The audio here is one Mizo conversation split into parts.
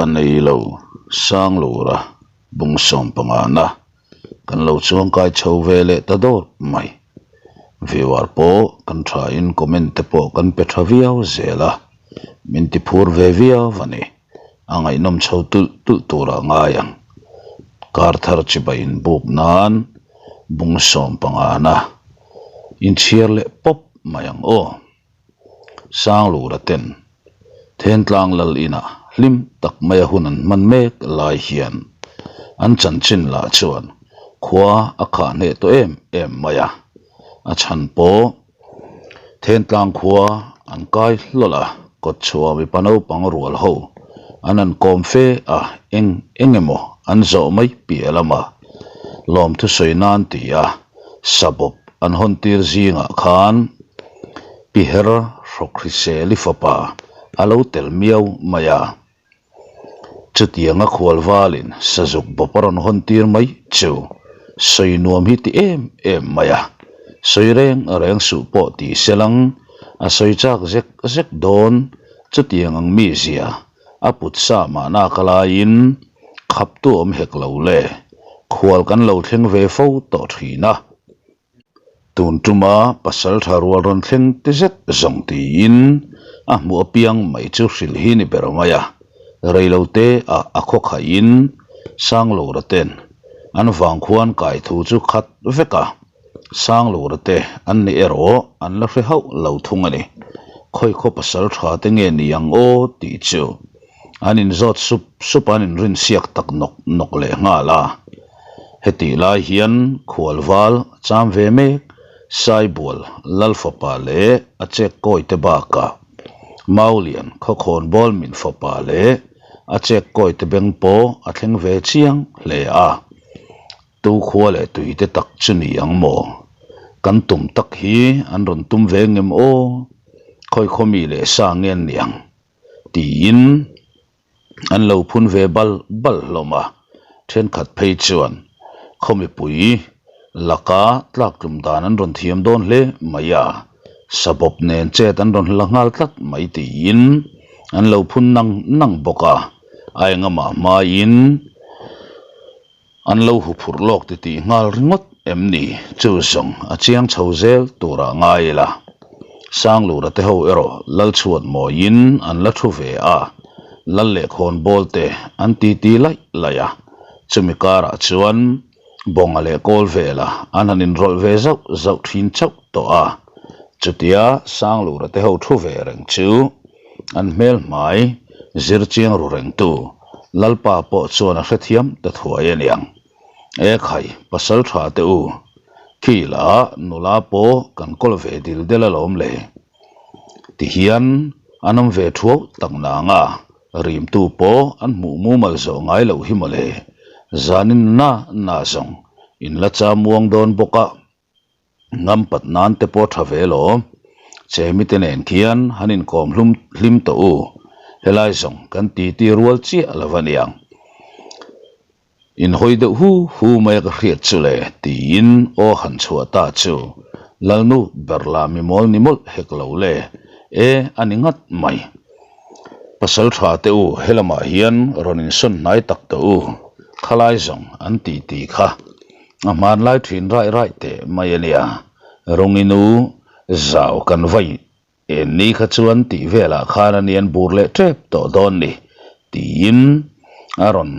Pa nei lo Sanglura bung sawmpangana kan lo chuangkai chho ve leh ta dawt mai. Viewer pawh kan tha in comment te pawh kan pe tha viau zel a, min ti phur ve viau a ni. A ngaihnawm chho tulh tulh turah ngai ang. Kar thar chibai inbuk nan bung sawmpangana inchhiar leh pawp mai ang aw. Sanglura ten Thentlang lal inah hlim tak maia hun an hman mek lai hian an chanchin lah chuan khua a khah hneh tawh em em mai a, a chhan pawh Thentlang khua an kai hlawlh a, kawtchhuah mipa naupang rual ho an han kawm fe a, eng eng emaw an zawh mai piah lama lawmthu sawi nan ti a sabawp an hawn tir zingah khan Pi Her Hrawkhriseli fapa a lo tel miau mai a. Chutianga khual valin sazuk bawp a rawn hawn tir mai chu sawi nuam hi ti em em mai a. Sawi reng reng suh pawh ti selang a sawi chak zek zek dawn chutiang ang mizia a put sa mahna ka laiin khaptu awm hek lo le, khual kan lo thleng ve fo tawh thin a. Tun tuma pasal tha rual rawn thleng ti zet zawng tiin a hmuh apiang mai chu hrilh hi ni ber mai a, reilote ah a khaw khaihin Sanglura ten an vangkhuan kai thu chu khat vek a. Sanglura te an ni erawh an la hre hauh lo thung a ni. Khawi khaw pasal tha te nge ni ang aw tih chu an inzawt sup sup a, an inrinsiak tak nawk nawk leh nghal a. Hetih lai hian khualval cham ve mek Saibual Lalfapa leh a chek kawi te bakah Maulian khawkhawn bawl min fapa leh a chek kawi te beng pawh a thleng ve chiang hle a. Tu khua leh tui te tak chu ni ang maw? Kan tum tak hi an rawn tum ve ngem aw? Khawi khaw mi leh sa nge an ni ang? Tiin an lo phun ve bal bal hlawm a, thenkhat phei chuan khaw mipui laka tlak tlum dan an rawn thiam dawn hle mai a, sabawp nen chet an rawn la nghal tlat mai tiin an lo phun nang nang bawk a, a engamah hmain. An lo huphurh lawk ti tih nghal ringawt em ni? Chu zawng a chiang chho zel turah ngai ila. Sanglura te ho erawh Lalchhuat mawiin an la thu ve a, Lal leh khawnbawl te an titi laih laih a. Chumi karah chuan Bawnga leh Kawlvela an han inrawlh ve zauh zauh thin chauh tawh a. Chutia Sanglura te ho thu ve reng chu An hmel hmai zir chiang ru rengtu Lalpa pawh chuan a hrethiam ta thuai a niang. E khai, pasal tha teh u, khi la nula pawh kan kawl ve dil del alawm le. Tihian an awm ve thuau tak nang a, rimtu pawh an hmuh mumal zawh ngai loh hi mawle. Zanin na na zawng in la cham muang dawn bawk a. Ngam pat nan te pawh tha ve lo. Chemi te nen khian han inkawm hlum hlim tawh u. Helai zawng kan titi rual chiah lo a niang. Inhawi deuh hu hu mai a ka hriat chu le tiin aw han chhuah ta chu Lalnu ber la mi mawl ni mawlh hek lo le. E a ni ngat mai. Pasal tha te u helamah hian rawn insawn hnai tak tawh u. Khalai zawng an titi kha. A hmanlai thin raih raih teh mai a nia, Runginu zau kan vai en ni kha chuan tih velah khan a nian bur leh tep tawh dawn ni tiin a rawn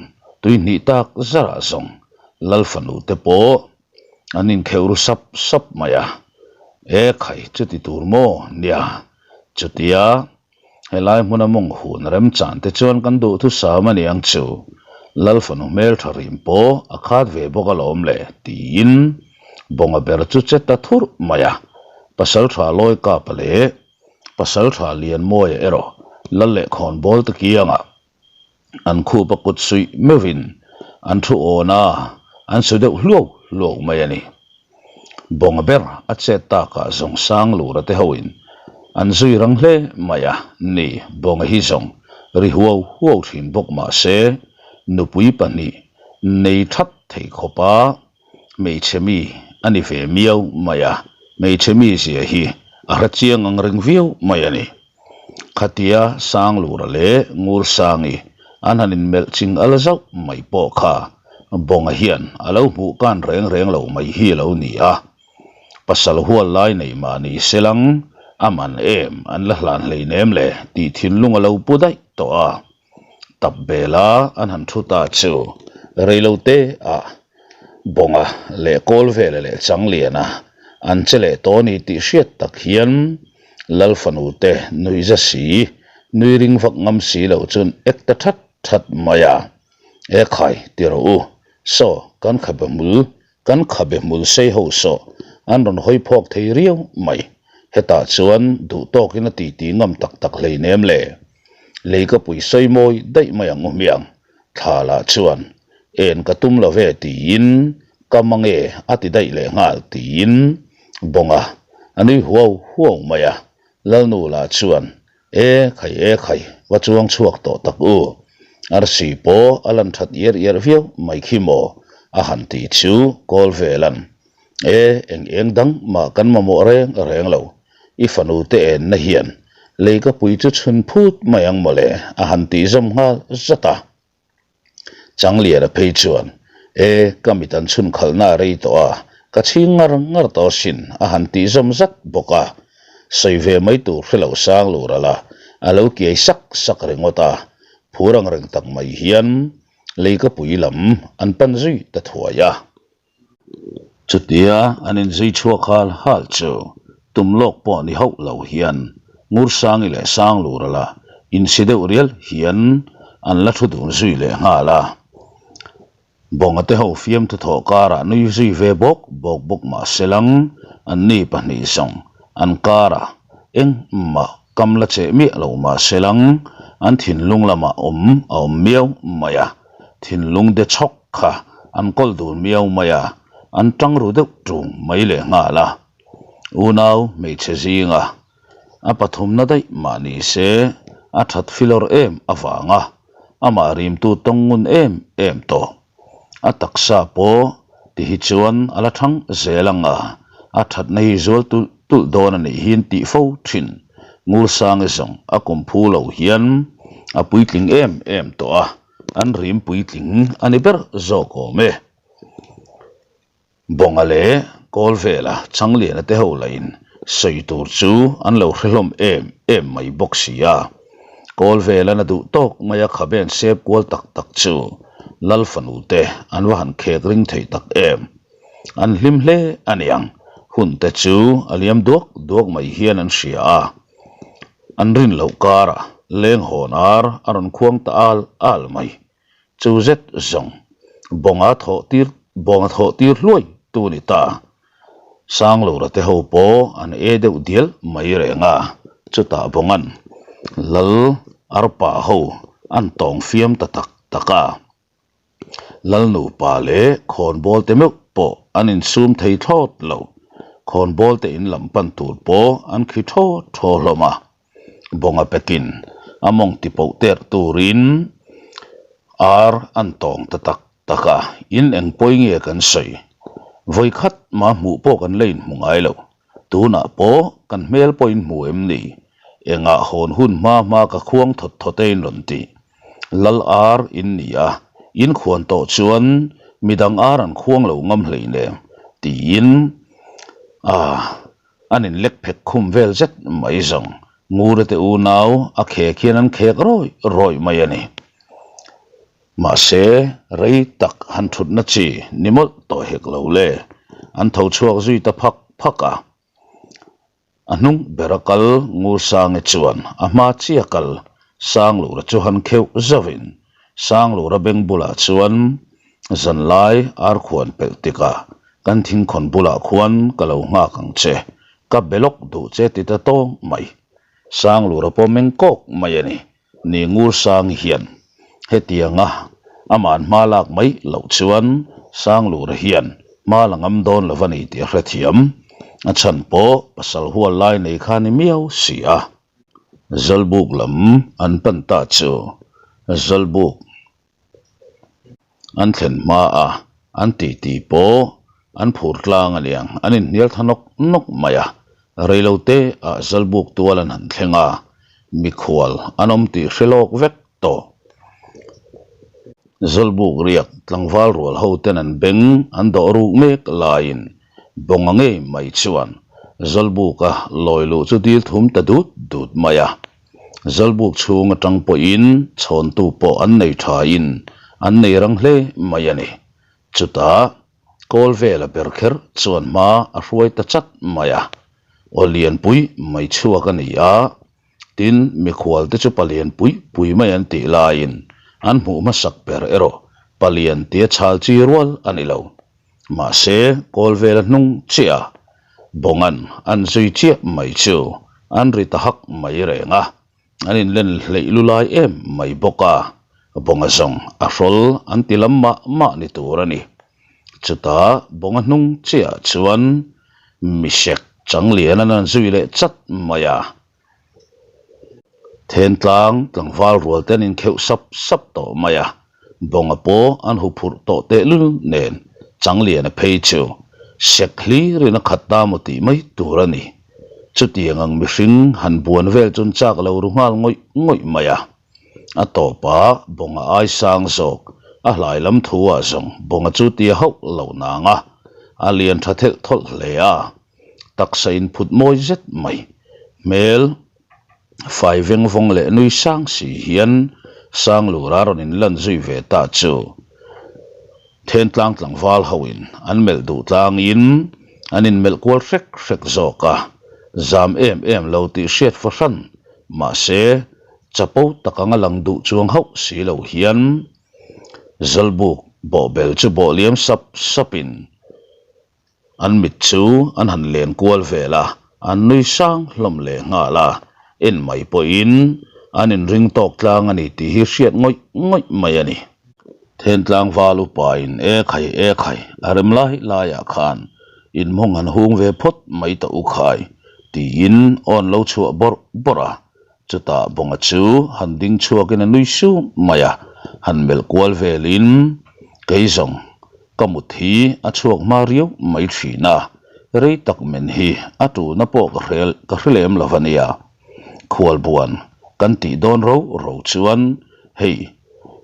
tui hnih tak zarah zawng Lal fanu te pawh an inkheuh ru sap sap mai a, E khai chuti tur maw nia chutia Helai hmuna mawng hun remchan te chuan kan duhthusam a niang chu Lal fanu hmeltha rim pawh a khat ve bawk alawm le tiin Bawnga ber chu che ta thurh mai a. Pasaltha Lawi Kapa leh Pasaltha Lianmawia erawh Lal leh Khawnbawl te kiangah An khup a kut suih meuhin an thu awn a, an su deuh hluau hluau mai a ni. Bawnga ber a chet takah zawng sang lura te hoin an zui rang hle mai a ni. Bawnga hi zawng ri huau huau thin bawk mah se, nupui pahnih nei that thei khawpa hmeichhe mi a ni ve miau mai a, hmeichhe mi zia hi a hre chiang ang reng viau mai a ni. Khatia Sanglura leh Ngursangi An han inmelh ching al zauh mai pawh kha Bawnga hian a lo hmuh kan reng reng lo mai hi a lo ni a. Pasal hual lai nei mah ni se lang, a man em an la hlan hleinem le tih thinlung a lo pu daih tawh a. Tap bela an han thu ta chu reilote ah Bawnga leh Kawlvela leh Changliana an che leh tawh a ni tih hriat tak hian Lal fanu te nuihza si, nui ring vak ngam si lo chuan ek ta that that mai a. E khai, ti rawh u, saw kan khabe hmul, kan khabe hmul sei ho saw an rawn hawi phawk thei riau mai. Hetah chuan duh tawkin a titi ngam tak tak hleinem le. Lei ka pui sawi mawi daih mai ang u hmiang. Thla lah chuan, En ka tum lo ve tiin ka mang e a ti daih leh nghal tiin Bawnga a nui huau huau mai a. Lalnu lah chuan, E khai e khai, va chuang chhuak tawh tak u. Arsi pawh a lan that iar iar viau mai khi maw a han ti chu kawl velan. E, eng eng dang mah kan mamawh reng reng lo. I fanu te enna hian lei ka pui chu chhun phut mai ang mawle a han tih zawm nghal zat a. Changliana phei chuan, E, ka mit an chhun khalhna a rei tawh a, ka chhing ngar ngar tawh asin a han tih zawm zat bawk a. Sawi ve mai tur hre lo sang lur ala a lo kiai sak sak ringawt a. Phur ang reng tak mai hian lei ka pui lam an pan zui ta thuai a. Chutia an inzui chhuak hal hal chu tum lawk pawh ni hauh lo hian Ngursangi leh Sanglura la insi deuh rial hian an la thu dun zui leh nghal a. Bawnga te ho fiamthu thawh karah nui zui ve bawk bawk bawk mah se lang anni pahnih zawng an karah engmah kam la cheh miah lo mah se lang an thinlung lamah awm a awm miau mai a. Thinlung de chhawk kha an kawl dun miau mai a, an tang ru deuh ṭung mai leh nghal a. Unau hmeichhe zinga a pathumna daih mah ni se a that filawr em avanga amah rimtu tawng ngun em em tawh. A taksa pawh ti hi chuan a la thang zel ang a, a thatna hi zual tulh tulh dawn a nih hi an tih fo thin. Ngursangi zawng a kum phu lo hian a puitling em em tawh a. An rim puitling a ni ber zawk awm e. Bawnga leh Kawlvela Changliana te ho lahin sawi tur chu an lo hre hlawm em em mai bawk si a. Kawlvelan a duh tawk mai a khaben sep kual tak tak chu Lal fanu te an va han khek ring thei tak em. An hlim hle a niang, hun te chu a liam duak duak mai hian an hria a. An rin loh karah leng hawn ar a rawn khuang ta al al mai. Chu zet zawng bawnga thawh tir bawnga thawh tir hluai tu ni ta. Sanglura te ho pawh an e deuh dial mai reng a, chutah bawngan Lal Arpa ho an tawng fiam ta tak tak a. Lalnupa leh khawnbawl te meuh pawh an insum thei thlawt lo. Khawnbawl te in lam pan tur pawh an khi thaw thaw hlawm a. Bawnga pekin a mawng ti poh terh turin ar an tawng ta tak tak a, in eng pawi nge kan sawi? Vawi khat mah hmuh pawh kan la inhmu ngai lo. Tunah pawh kan hmel pawh inhmu em ni? Engah hawn hun hma hma ka khuang thawt thawt e in rawn ti. Lal ar in ni a, in khuan tawh chuan midang ar an khuang lo ngam hleinem tiin a an in lek phek khum vel zet mai zawng. Ngura te unau a khek hian an khek rawih rawih mai a ni. Mahse, rei tak han thutna chi ni mawlh tawh hek lo le, an tho chhuak zui ta phak phak a. A hnung bera kal Ngursangi chuan a hma chia kal Sanglura chu han kheuh zauhin Sanglura beng bulah chuan zanlai arkhuan pelh tikah kan thingkhawn bulah khuan ka lo nghak ang che, ka be lawk duh che ti ta tawng mai. Sanglura pawh meng kawk mai a ni. Ni Ngursangi hian hetianga ama'n hma lak mai loh chuan Sanglura hian hma la ngam dawn lo a ni tih a hrethiam. A chhan pawh pasal hual lai nei kha ni miau si a. Zawlbuk lam an pan ta chu Zawlbuk An thlen hma a, an titi pawh an phur tlang a niang, an inhnial tha nawk nawk mai a, reilote ah Zalbuk tual an han thleng a, mikhual an awm tih hre lawk vek tawh. Zawlbuk riak tlangval rual ho ten an beng an dawh ruk mek laiin Bawnga ngei mai chuan Zawlbuka lawi luh chu dil thum ta dut dut mai a. Zawlbuk chhung atang pawhin chhawntu pawh an nei thain an nei rang hle mai a ni. Chutah kawl vela ber kher chuan hma a hruai ta chat mai a, aw lianpui mai chhuak a ni a, tin mikhual te chu palian pui pui mai an tih laiin an hmuh hmasak ber erawh palian tia chhal chi rual a ni lo. Mahse kawl vela hnung chiah a bawngan an zui chiah mai chu an ri ta hak mai reng a. An inlen hleih lu lai em mai bawk a, bawnga zawng a hrawl an ti lam mah mah ni tur a ni. Chutah bawnga hnung chiah chuan Mishek Changlian an an zui leh chat mai a. Thentlang tlangval rual te an inkheuh sap sap tawh mai a. Bawnga pawh an huphurh tawh tehlul nen Changliana phei chu sek hlirin a khat ta maw tih mai tur a ni. Chutiang ang mihring han buan vel chuan chak lo ru nghal ngawih ngawih mai a. A tawpah Bawnga ai sang zawk a hlai lam thu ah zawng Bawnga chu tia hauh lo nang a, a lian tha thelh thawlh hle a. Taksa inphut mawi zet mai hmel Fai veng vawng leh nui sang si hian Sanglura rawn inlan zui ve ta chu Thentlang tlangval hoin an melh duh tlangin an inmelh kual hrek hrek zawk a, zam em em lo tih hriat fahran mahse chapo tak anga lang duh chuang hauh si lo hian Zawlbuk bawhbel chu bawh liam sap sapin An mit chu an han len kual vel a, an nui sang hlawm leh nghal a, en mai pawhin an inring tawk tlang a ni tih hi hriat ngawih ngawih mai a ni. Thentlang val upain e khai e khai a rem lai laiah khan inhmawng han hung ve phawt mai ta u khai tiin awn lo chhuah bawrh bawrh a, Chutah Bawnga chu han ding chhuakin a nui sum mai a, han melh kual velin kei zawng ka mut hi a chhuak hma riau mai thin a, rei tak men hi a tulna pawh ka hre ka hre lem lo a nia. Khualbuan kan tih dawn ro ro chuan hei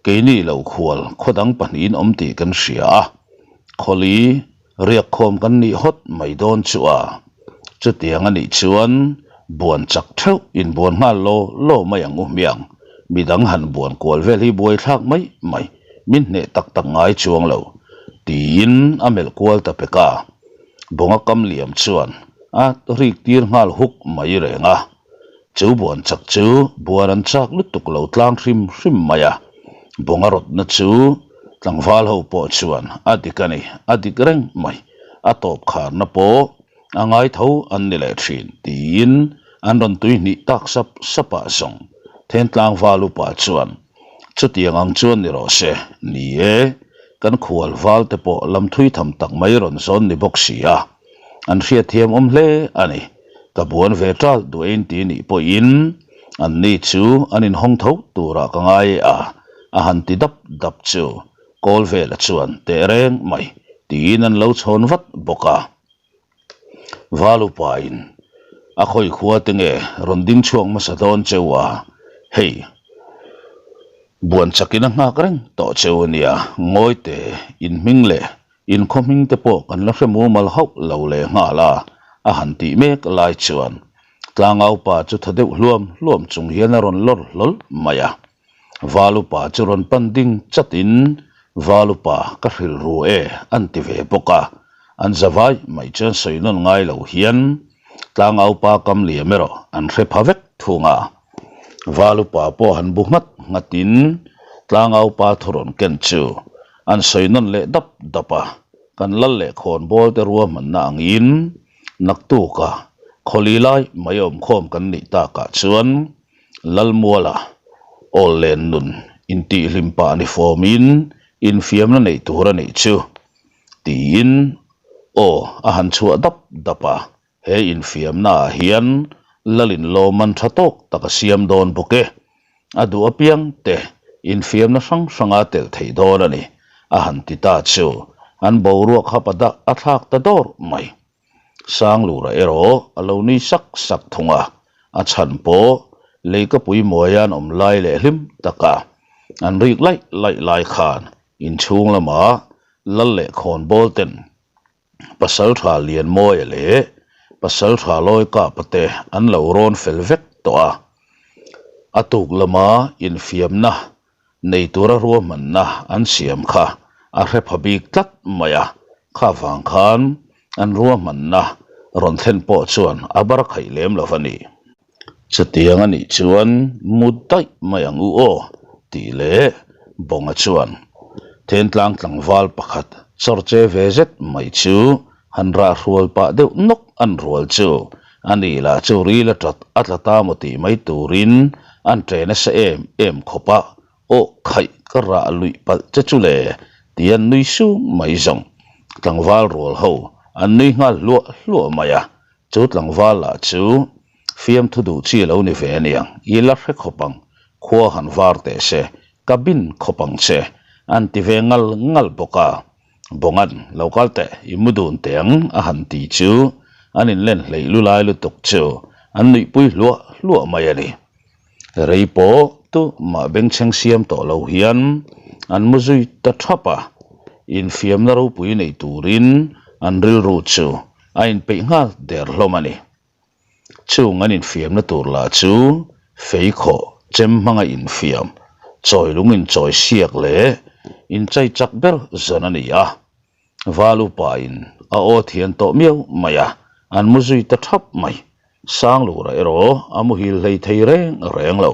keini lo khual khaw dang pahnihin awm tih kan hria a, khawli Riak khawm kan nih hawt mai dawn chu a, chutiang a nih chuan buan chak theuh in buan nghal law law mai ang u hmiang, midang han buan kual vel hi buai thlak mai mai, min hneh tak tak ngai chuang lo, tiin a melh kual ta pek a. Bawnga kam liam chuan a rik tir nghal huk mai reng a. Chu buan chak chu buan an chak lutuk lo tlang hrim hrim mai a, bawnga rawtna chu tlangval ho pawh chuan a dik a ni, a dik reng mai, a tawp kharna pawh a ngai tho an ni leh thin tiin an rawn tui hnih tak sap sap ah zawng then tlangval upa chuan chutiang ang chuan ni rawh se, ni e, kan khual val te pawh lam thui tham tak mai rawn zawn ni bawk si a. An hriatthiam awm hle a ni. Ka buan ve ṭal duain ti nih pawhin an ni chu an inhawng tho turah ka ngai e a, a han ti dap dap chu kawl vela chuan teh reng mai tiin an lo chhawn vat bawk a. Valupain a khawi khua te nge rawn ding chhuak hmasa dawn cheu a, hei buan chakin a nghak reng tawh cheu a nia, ngawi te inhming leh Inkhaw hming te pawh kan la hre mumal hauh lo leh nghal a, a han tih mek lai chuan tlangau pa chu tha deuh hluam hluam chung hian a rawn lawr hlawl mai a. Valupa chu rawn pan ding chatin, Valupa ka hrilh ru e an ti ve bawk a, an zavai mai chuan sawi nawn ngai lo hian tlangau pa kam liam erawh an hre pha vek thung a. Valupa pawh han bu nghat nghatin tlangau pa thu rawn ken chu An sawi nawn leh dap dap a, kan lal leh khawnbawl te ruahmanna angin naktuka khawli lai mai awmkhawm kan nih takah chuan Lalmuala awl len nun intihhlim pah ni fawmin infiamna neih tur a nih chu tiin aw a han chhuah dap dap a. He infiamnaah hian Lalin lawmman tha tawk tak a siam dawn bawk e. A duh apiang te infiamna hrang hranga telh theih dawn a ni, a han ti ta chu an boruak hap a dah a thlak ta dawr mai. Sanglura erawh a lo nui sak sak thung a, a chhan pawh Leikapui Muaia'n awm lai leh hlim taka. An rik laih laih lai khan inchhung lamah lal leh khawnbawl ten Pasaltha Lianmawia leh Pasaltha Lawikapa te an lo rawn fel vek tawh a. A tuk lama infiamna nei tura ruahmanna an siam kha a hre pha bik tlat mai a, kha vang khan an ruahmanna rawn thlen pawh chuan a bar khaih lem lo a ni. Chutiang a nih chuan mu daih mai ang u aw tih leh Bawnga chuan Thentlang tlangval pakhat chawr che ve zet mai chu han rah hrual pah deuh nawk an rual chu a ni lah chu ril a tat a tla ta maw tih mai turin an ṭe nasa em em khawp a, aw khaih ka rah luih palh che chu le ti an nui sung mai zawng. Tlangval rual ho an nui nghal hluah hluah mai a, Chu tlangval lah chu fiamthu duh chi lo ni ve aniang, i la hre khawp ang, khua han var teh se, ka bin khawp ang che, an ti ve ngal ngal bawk a. Bawngan, lo kal teh, i mu dun teh ang, a han ti chu an inlen hleih lu lai lutuk chu an nuihpui hluah hluah mai a ni. Rei pawh tu mah bengchheng siam tawh lo hian an mu zui ta thap a, infiamna ropui nei turin an rilru chu a inpeih nghal der hlawm a ni. Chung an infiamna tur lah chu feikhawh chem hmanga infiam, chawi lung inchawi siak leh inchai chak ber zawn a ni a. Val upain a aw thian tawh miau mai a, an mu zui ta thap mai. Sanglura erawh a muhil hlei thei reng reng lo.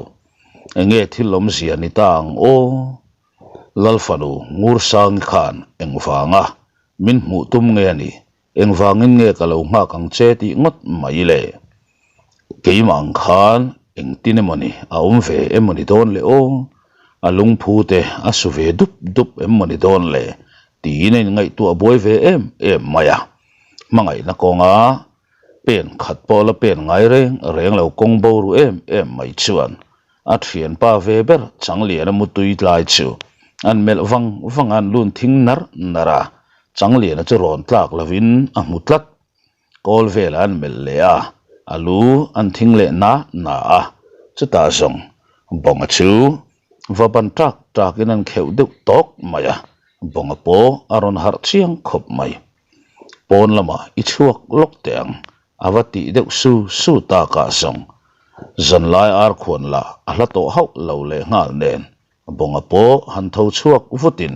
Enge thil awmzia ni ta ang aw? Lalfanu Ngursangi khan engvanga min hmuh tum nge a ni? Engvangin nge ka lo nghak ang che tih ngawt mai le? Keimah ang khan engtin emawni a awm ve emawni dawn le aw? A lungphu te a su ve dup dup emawni dawn le? Tiin a inngaihtuah buai ve em em mai a. Hmangaihna kawnga pen khat pawh la pen ngai reng reng lo kawng bo ru em em mai chuan a thianpa ve ber Changliana mutui tlai chu an melh vang vang a, an lun thing nar nar a, Changliana chu rawn tlak lovin a hmu tlat. Kawl velah an melh leh a, a lu an thing leh na na a, chutah zawng Bawnga chu va ban ṭak ṭakin an kheuh deuh tawk mai a, Bawnga pawh a rawn harh chiang khawp mai. Pawn lamah i chhuak lawk teh ang, a va tih deuh su su takah zawng zanlai arkhuan lah a hla tawh hauh lo leh nghal nen Bawnga pawh han tho chhuak vutin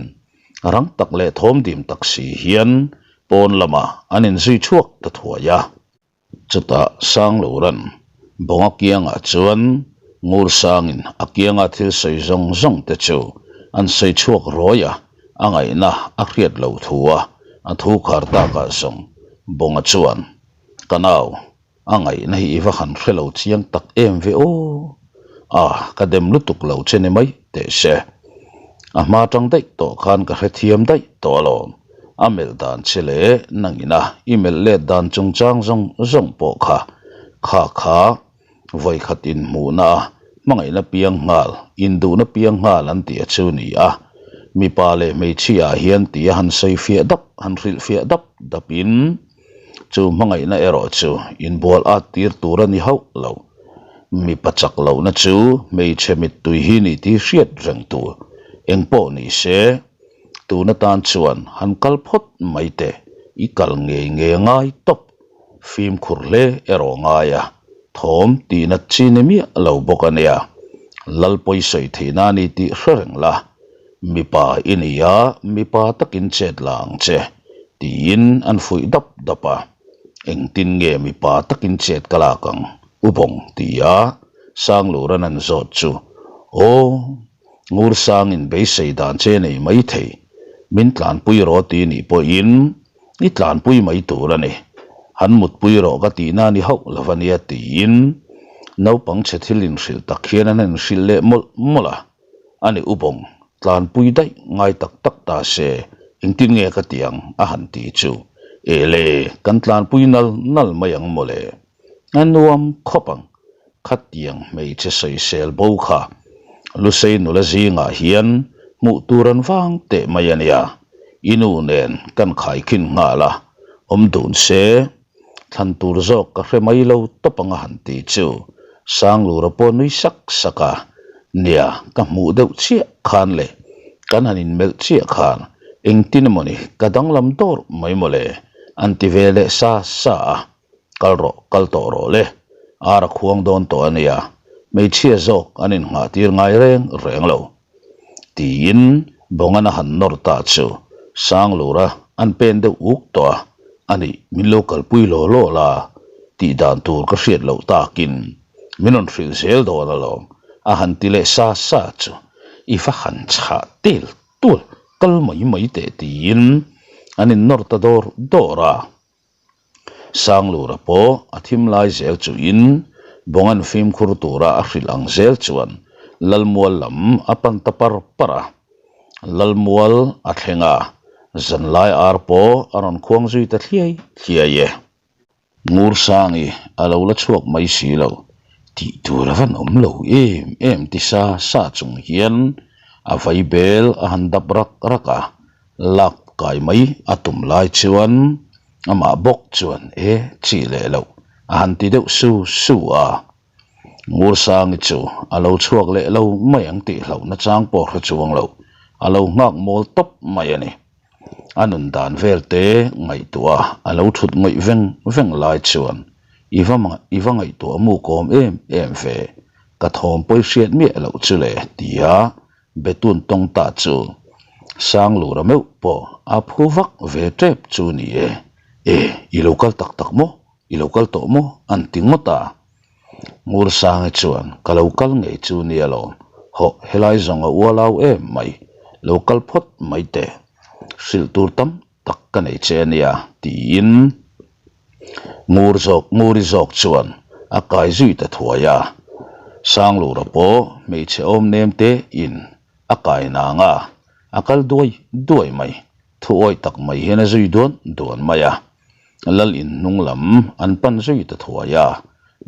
rang tak leh thawm dim tak si hian pawn lamah an inzui chhuak ta thuai a. Chutah Sangloran Bawnga kiangah chuan Ngursangin a kianga thil sawi zawng zawng te chu an sawi chhuak rawi a, a ngaihna a hriat loh thu a, a thu khar takah zawng Bawnga chuan, Ka nau, A ngaihna hi i va han hre lo chiang tak em ve aw. A, ka dem lutuk lo che ni mai teh se. A hma tang daih tawh khan ka hrethiam daih tawh alawm. A melh dan che leh nangina i melh let dan chungchang zawng zawng pawh kha kha kha vawikhat inhmuhna a hmangaihna piang nghal, induhna piang nghal an tih a chu ni a. Mipa leh hmeichhia ah hian tih a han sawifiah dap, han hrilhfiah dap dapin, Chu hmangaihna erawh chu inbual at tir tur a ni hauh lo. Mipa chak lohna chu hmeichhe mittui hi ni tih hriat reng tur eng pawh ni se, tun atan chuan han kal phawt mai teh, i kal ngei ngei a ngai tawp. Fimkhur hle erawh ngai a, thawm tihnat chi ni miah lo bawk a nia. Lalpawi sawi theihna a ni tih hre reng la, mipa i ni a, mipa takin chet la ang che. Tiin an fuih dap dap a, Engtin nge mipa takin chet ka lak ang, U Bawng? ti a Sangluran an zawt chu, Aw, Ngursangin beisei dan che nei mai thei, min tlanpui rawh ti nih pawhin i tlanpui mai tur a ni, han mutpui rawh ka tihna ni hauh lo a nia tiin naupang chhe thil inhrilh tak hian an inhrilh leh mawlh mawlh a. A ni Ubawng, tlanpui daih ngai tak tak ta se, engtin nge ka ti ang? a han ti chu. E le, kan tlanpui nal nal mai ang mawle. A nuam khawp ang, khatiang hmeichhe sawisel bo kha Lusei nula zingah hian hmuh tur an vang teh mai a nia, i nu nen kan khaikhin nghal a, awm dun se. Thlan tur zawk ka hre mai lo tawp ang a han ti chu Sanglura pawh nui sak sak a. Nia, ka hmuh deuh chiah khan le, kan han inmelh chiah khan engtin emawni ka danglam dawr mai mawle, an ti ve leh sa sa a. Kal rawh, kal tawh rawh le, ar a khuang dawn tawh a nia, hmeichhia zawk an innghah tir ngai reng reng lo. Tiin Bawngana han nawr ta chu Sanglura an pen deuh uk tawh a, anih min lo kalpui law law la tih dan tur ka hriat loh takin min rawn hrilh zel dawn alawm a han ti leh sa sa chu i va han chhah tel tual kal mai mai teh tiin an innawr ta dawr dawr a. Sanglura pawh a thim lai zel chuhin Bawngan fimkhur tura a hrilh ang zel chuan Lalmual lam a pan ta par par a. Lalmual a thleng a, zanlai ar pawh a rawn khuang zui ta thliai thliai e. Ngursangi a lo la chhuak mai si lo, tih tur a van awm lo em em ti sa sa chung hian a vai bel a han dap rak rak a, Lak kai mai a tum lai chuan amah bawk chuan e chi leh loh a han ti deuh su su a. Ngursangi chu a lo chhuak leh lo mai ang tih hlauhna chang pawh hre chuang lo, a lo nghak mawl tawp mai a ni. A nun dan vel te ngaihtuah a lo thut ngawih veng veng lai chuan i va i va ngaihtuah muk awm em em ve, ka thawm pawi hriat miah loh chu le tia Betun tawng ta chu Sanglura meuh pawh a phu vak ve tep chu ni e. E, i lo kal tak tak maw? I lo kal tawh maw? An ti ngawt a. Ngursangi chuan, Ka lo kal ngei chu nia lawm. Hawh, helai zawng a ualau em mai. Lo kal phawt mai teh. Hrilh tur tam tak ka nei che ania tiin ngur zawk nguri zawk chuan a kai zui ta thuai a. Sanglura pawh hmeichhe awm nem te in a kai nang a, a kal duai duai mai, thu awih tak mai hian a zui duan duan mai a. Lal in hnung lam an pan zui ta thuai a,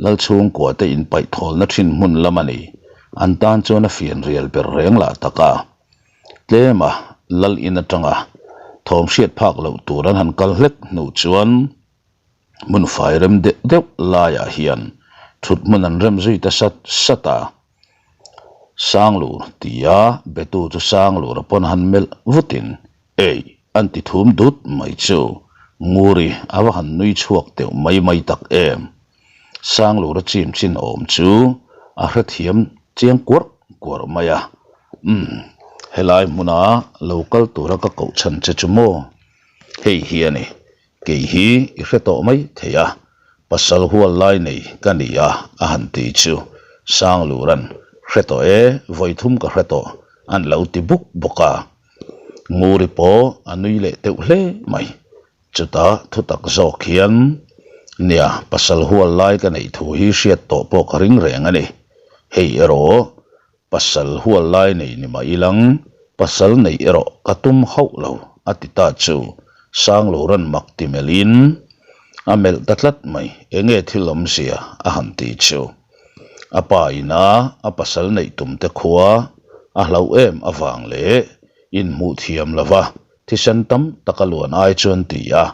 Lal chhungkua te in paih thawlna thin hmun lam a ni, an tan chuan a fian rial ber reng lah tak a. Tlema lal in atanga thawm hriat phak loh tur an han kal hlek hnu chuan hmun fai rem deuh deuh laiah hian thut hmun an rem zui ta sat sat a. Sanglur tia betu chu Sanglura pawn han melh vutin Ei an ti thum dut mai chu Nguri a va han nui chhuak deuh mai mai tak em. Sanglura chim chin awm chu a hrethiam chiang kuarh kuarh mai a, Umm, helai hmuna lo kal tura ka koh chhan che chu maw? Hei hi a ni, kei hi i hre tawh mai thei a, pasal hual lai nei ka ni a a han ti chu Sangluran, Hre tawh e, vawi thum ka hre tawh, an lo ti buk bawk a. Nguri pawh a nui leh teuh hle mai. Chutah thutak zawk hian, Nia, pasal hual lai ka neih thu hi hriat tawh pawh ka ring reng a ni. Hei erawh, pasal hual lai nei ni mah ilang, pasal neih erawh ka tum hauh lo, a ti ta chu Sangloran mak ti melhin a melh ta tlat mai, enge thil awmzia a han ti chu. A pa ina a pasal neih tum te khua a hlauh em avang leh inhmuh thiam lova Thisen tam tak a luan ai chuan ti a,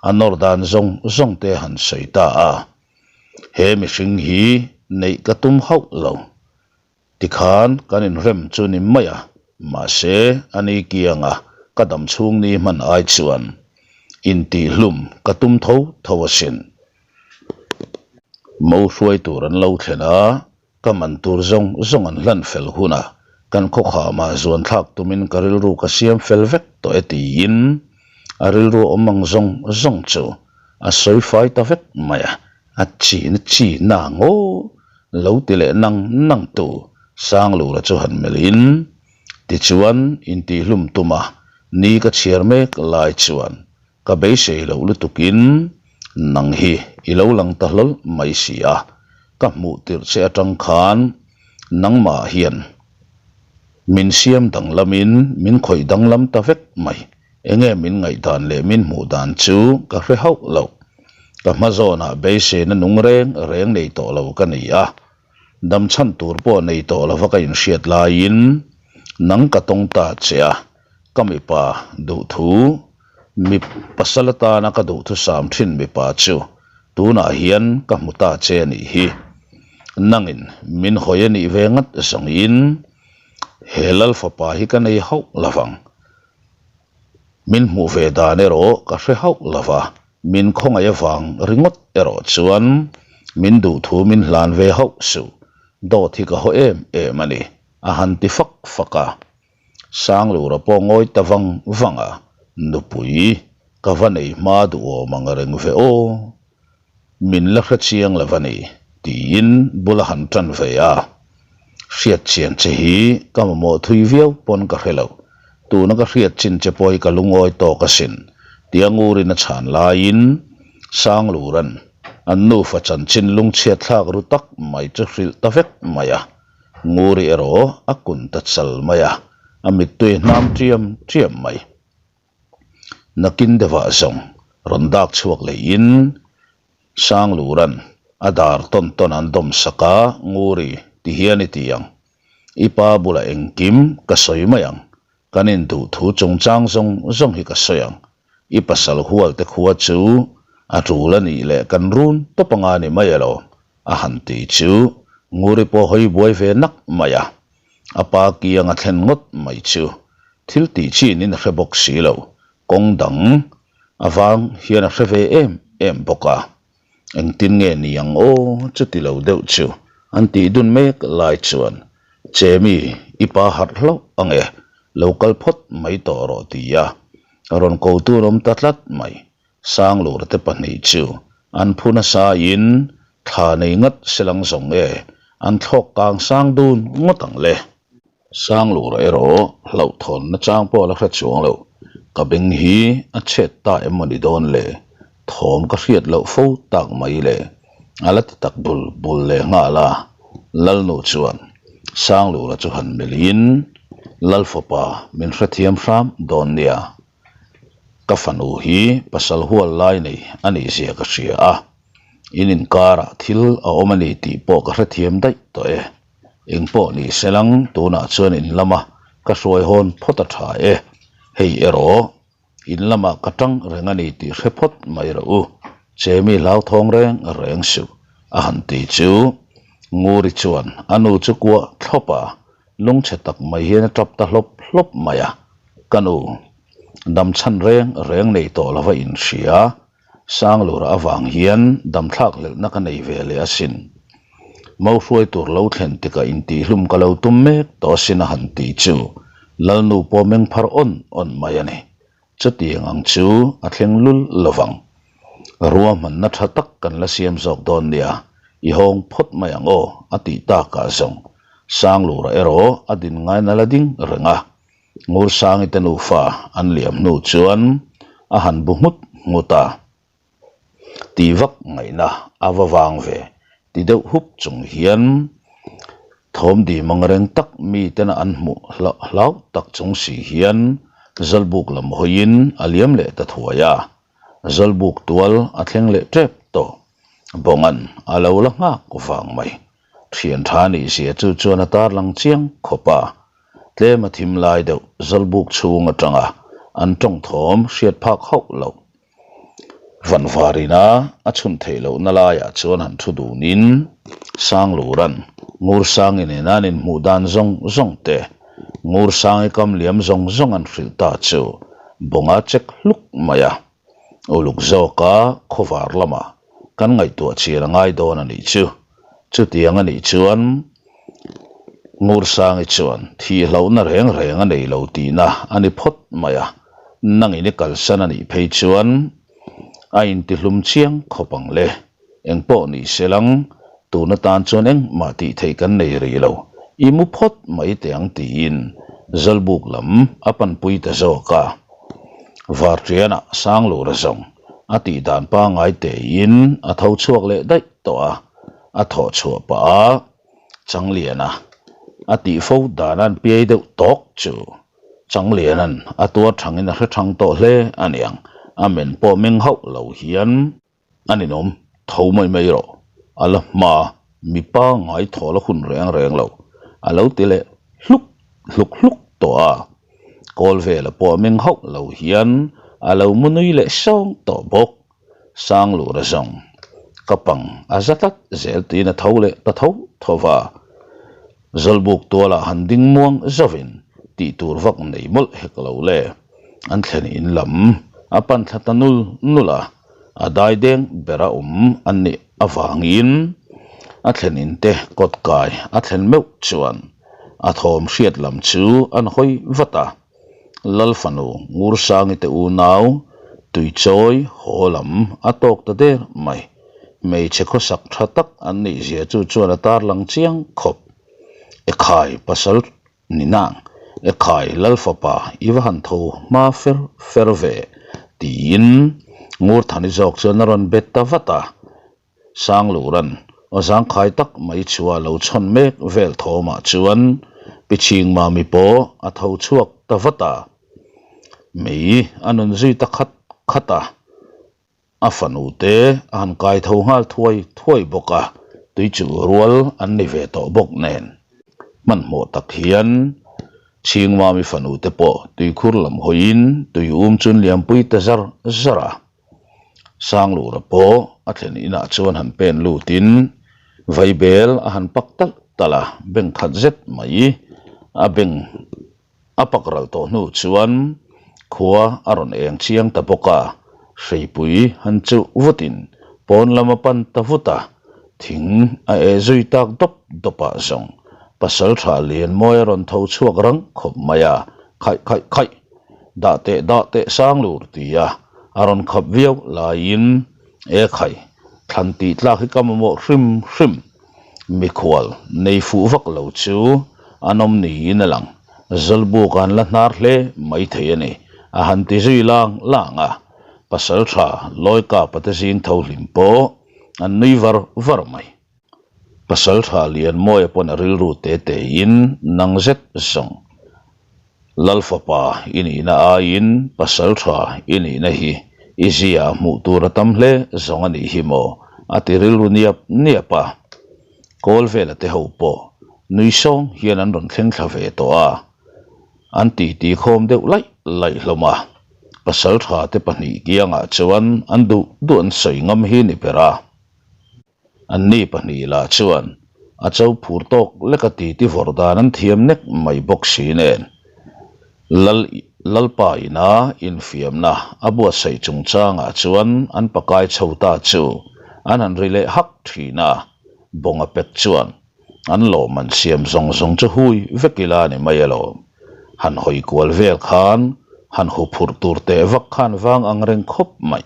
a nawr dan zawng zawng te han sawi ta a. He mihring hi neih ka tum hauh lo. Tikhan kan inrem chu ni mai a, mahse a ni kianga ka dam chhung ni hman ai chuan intihhlum ka tum tho tho asin. Mo hruai tur an lo thlen a, Ka man tur zawng zawng an hlan fel hunah kan khawkhamah zuan thlak tumin ka rilru ka siam fel vek tawh e tiin a rilru awm ang zawng zawng chu a sawi fai ta vek mai a, a chin a chin a ngaw lo ti leh nang nang tu Sanglura chu han melhin tichuan intihhlum tuma ni ka chhiar mek lai chuan Ka beisei loh lutukin nang hi i lo lang ta hlawl mai si a, ka hmuh tirh che atang khan nangmah hian min siam danglamin min khawih danglam ta vek mai. Enge min ngaihdan leh min hmuh dan chu ka hre hauh lo. Ka hma zawnah beiseina nung reng reng nei tawh lo ka ni a, dam chhan tur pawh nei tawh lova ka inhriat laiin nang ka tawng ta che a, Ka mipa duhthu, mi pasal atana ka duhthusam thin mipa chu tunah hian ka hmu ta che a nih hi. Nangin min hawi a nih ve ngat zawngin he lal fapa hi ka nei hauh lo vang. Min hmuh ve dan erawh ka hre hauh lo va, min khawngaih avang ringawt erawh chuan min duhthu min hlan ve hauh suh. Dawt hi ka haw em em a ni, a han ti fak fak a. Sanglura pawh ngawi ta vang vang a, Nupui, ka va nei hma duhawm ang reng ve aw. Min la hre chiang lo a ni, tiin bul a han tan ve a. Hriat chian che hi ka mamawh thui viau pawn ka hre lo. Tuna ka hriat chin che pawh hi ka lungawi tawk asin, tia ngurin a chhan laiin Sangluran an nufa chanchin lungchhiat thlak ru tak mai chu hrilh ta vek mai a. Nguri erawh a kun ta chal mai a, a mittui hnam ṭiam ṭiam mai. Nakin deuhah zawng rawn dak chhuak leihin Sangluran a dar tawn tawn an dawm sak a, Nguri ti hian i ti ang. I pa bulah engkim ka sawi mai ang, kan induh thu chungchang zawng zawng hi ka sawi ang. I pasal hual te khua chu a tul a nih leh kan run tawp anga ni mai elo a han ti chu Nguri pawh hawi buai ve nak mai a. A pa kiang a thlen ngawt mai chu thil tih chin in a hre bawk si lo, kawng dang avang hian a hre ve em em bawk a. Engtin nge ni ang aw chuti lo deuh chu an tih dun mek lai chuan Chemi i pa harh hlauh ang e, lo kal phawt mai tawh rawh ti a rawn ko tur awm ta tlat mai. Sanglur te pahnih chu an phu nasa in thla nei ngat selang zawng e an thlawk kang sang dun ngawt ang le. Sanglur erawh hlauhthawn nachang pawh a la hre chuang lo, ka beng hi a chhet ta em maw ni dawn le, thawm ka hriat loh fo tak mai le, a la ti tak bul bul leh nghal a, Lalnu chuan Sanglura chu han melh in Lalfapa min hrethiam hram dawn nia. Ka fanu hi pasal hual lai nei a nih zia ka hria a, in inkarah thil a awm a ni tih pawh ka hrethiam daih tawh e. Engpawh ni se lang tunah chuan in lama ka hruai hawn phawt a tha e. Hei erawh in lamah ka tang reng a ni tih hre phawt mai rawh u, Chemi hlauthawng reng reng suh a han ti chu Nguri chuan a nu chu kuah thlawp a, Lungchhe tak mai hian a tap ta hlawp hlawp mai a, Ka nu, dam chhan reng reng nei tawh lova inhria, Sanglura avang hian dam thlak hlelhna ka nei ve leh asin. Mo hruai tur lo thlen tikah intihhlum ka lo tum mek tawh asin a han ti chu Lalnu pawh meng phar awn awn mai a ni. Chutiang ang chu a thleng lul lovang. Ruahmanna tha tak kan la siam zawk dawn nia, i hawng phawt mai ang aw, a tih takah zawng Sanglura erawh a din ngaina la ding reng a. Ngursangi te nufa an liam hnu chuan a han bu nghut nghut a. Ti vak ngaihna a va vang ve ti deuh hup chung hian thawm dim ang reng tak mi tena an hmuh hlauh hlau tak chung si hian Zawlbuk lam hawiin a liam leh ta thuai a, Zawlbuk tual a thleng leh tep tawh. Bawngan a lo la nghak vang mai. Thian tha nih zia chu chuan a tarlang chiang khawp a, tlem a thim lai deuh Zawlbuk chhung atanga an tawng thawm hriat phak hauh loh. Vanvarina a chhun theih lohna laiah chuan han thu dunin Sangluran Ngursangi nena an inhmuh dan zawng zawng te, Ngursangi kam liam zawng zawng an hrilh ta chu bawnga check hluk mai a. Uluk zawka khawvar lamah kan ngaihtuah chian a ngai dawn a nih chu. Chutiang a nih chuan Ngursangi chuan thihlohna reng reng a nei lo tihna a ni phawt mai a, nangin i kalsan a nih phei chuan a intihlum chiang khawp ang le. Engpawh ni se lang, tun atan chuan engmah tih theih kan nei rih lo, i mu phawt mai teh ang tiin Zawlbuk lam a panpui ta zawk a. Varṭianah Sanglura zawng a tih dan pangngai tein a tho chhuak leh daih tawh a, a thawh chhuah pah a, Changliana a tih fo dan an piai deuh tawk chu Changliana'n a tuar thangin a hre thang tawh hle a niang, a men pawh meng hauh lo hian a ninawm tho mai mai rawh, a la hma mipa ngai thawl a hun reng reng lo a lo ti leh hluk hluk hluk tawh a, kawl vela pawh meng hauh lo hian a lo mu nui leh sawng tawh bawk. Sanglura zawng. Ka pang a za tlat zel tiin a tho leh ta tho tho va. Zawlbuk tualah han ding muang zovin tih tur vak nei mawlh hek lo le. An thlen in lam a pan thla ta nul nul a, a dai deng bera awm an nih avangin a thlen in te kawt kai a thlen meuh chuan a thawm hriat lam chu an hawi vat a. Lalfanu Ngursangi te unau tuichawi haw lam a tawk ta der mai. Hmeichhe khawsak tha tak an nih zia chu chuan a tarlang chiang khawp. Ekhai pasal ni nang, Ekhai Lalfapa i va han tho hma fer fer ve tiin Ngurthani zawk chuan a rawn bet ta vat a. Sangluran aw zangkhai tak mai chua lo chhawn mek vel thawmah chuan Pi Chhingmami pawh a tho chhuak ta vat a, mei a nun zui ta khat khat a, a fanu te a han kai tho nghal thuai thuai bawk a, tui chu rual an ni ve tawh bawk nen. Hmanhmawh tak hian Chhingmami fanu te pawh tuikhur lam hawiin tui um chu an liampui ta zar zar a. Sanglura pawh a thlen inah chuan han pen lutin vaibel a han pak talh talh a, beng khat zet mai a beng a pak ral tawh hnu chuan khua a rawn eng chiang ta bawk a, hreipui han chuh vutin pawn lam a pan ta vut a, thing a eh zui tak dawp dawp ah zawng pasaltha Lianmawi a rawn tho chhuak rang khawp mai a, khaih khaih khaih dah teh dah teh Sanglur ti a. A rawn khap viau laiin e khai, thlan tih tlak hi ka mamawh hrim hrim. Mikhual nei fuh vak lo chu an awm niin a lang. Zawlbuk an la hnar hle mai thei a ni, a han ti zui lang lang a. Pasal tha Lawikapa te zing tho hlim pawh an nui var var mai. Pasaltha Lianmawia pawn a rilru te tein nang zet zawng. Lalfapa i nihna aiin Pasaltha i nihna hi i zia hmuh tur a tam hle zawng a nih hi maw a ti rilru niap niap a. Kawl vela te ho pawh nui sawng hian an rawn thleng thla ve tawh a, an titi khawm deuh laih laih hlawm a. Pasaltha te pahnih kiangah chuan an duh duh an sawi ngam hi ni ber a. Anni pahnih lah chuan a cho phur tawk lek a titi vawrh dan an thiam nek mai bawk si nen. Lal Lalpa ina infiamna a buatsaih chungchangah chuan an pakai chho ta chu an han ri leh hak thin a, Bawnga pek chuan An lawm an siam zawng zawng chu hui vek ila a ni mai alawm. Han hawi kual vel khan han hu phurh tur teh vak khan vang ang reng khawp mai.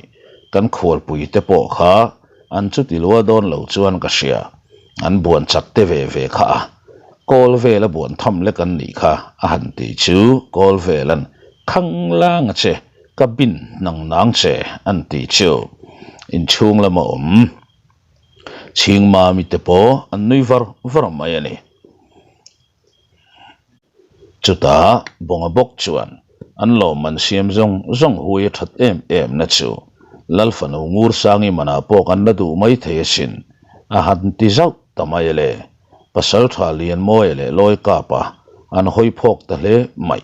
Kan khualpui te pawh kha an chuti lua dawn lo chuan ka hria. An buan chak te ve ve kha a. Kawl vel a buan tham lek an nih kha a han ti chu kawl vel an khang lang a che, ka bin nang nang che an ti chu inchhung lama awm. Chhingmami te pawh an nui var var mai a ni. Chutah Bawnga bawk chuan an lawmman siam zawng zawng hui a that em em na chu Lalfanu Ngursangi manah pawh kan la duh mai thei asin a han ti zauh ta mai le. Pasaltha Lianmawia leh Lawikapa an hawi phawk ta hle mai.